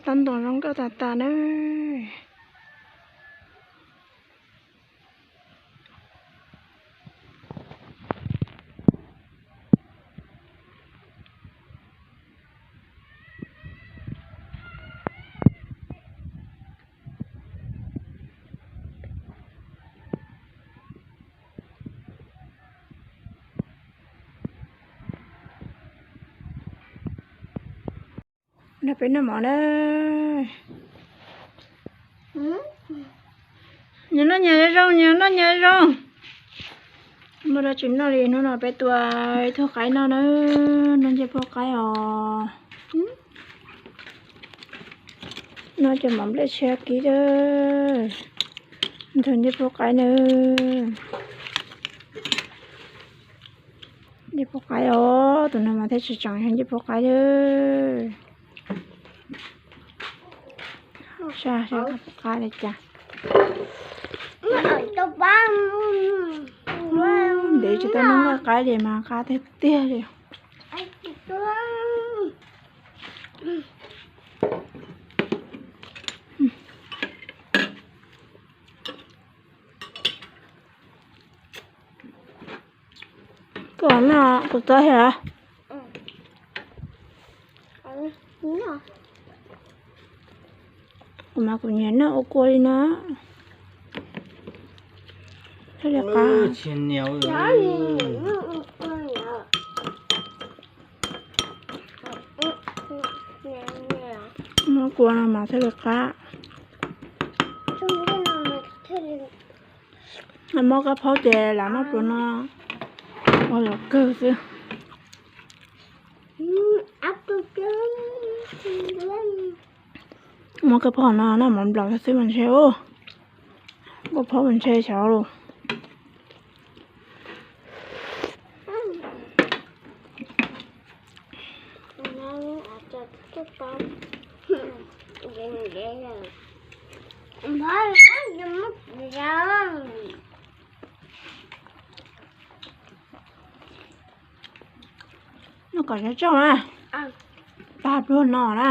Tab ntoos zoo nkauj tas tas na. Nrog peb noj mov na. Nyias noj nyias zoo, nyias noj nyias zoo. Muaj dab tsi noj li, hnub no peb tua ib tug qaib noj na, noj ncej puab qaib os. Noj cov mov nplej tshiab kib, nrog ncej puab qaib na. Ncej puab qaib os, tus no mas thiaj tseem tseem yog ncej puab qaib li. Saib puab qaib li cas. Ntev tsis tau noj nqaij qaib li mas qab tiag tiag li. Koj noj kuv txob thiab. Kuv mas kuv nyiam noj ua kua li no. Thiaj li qab. Noj kua no mas thiaj li qab. Muab kab phaub ces lam noj pluas no ua los kawg xwb. Muab kab phaub no noj mov nplaum xwb mas ntshe, kab phaub mas ntshe xyov los. Noj kom zoo tsaug na. Pab pluag no na.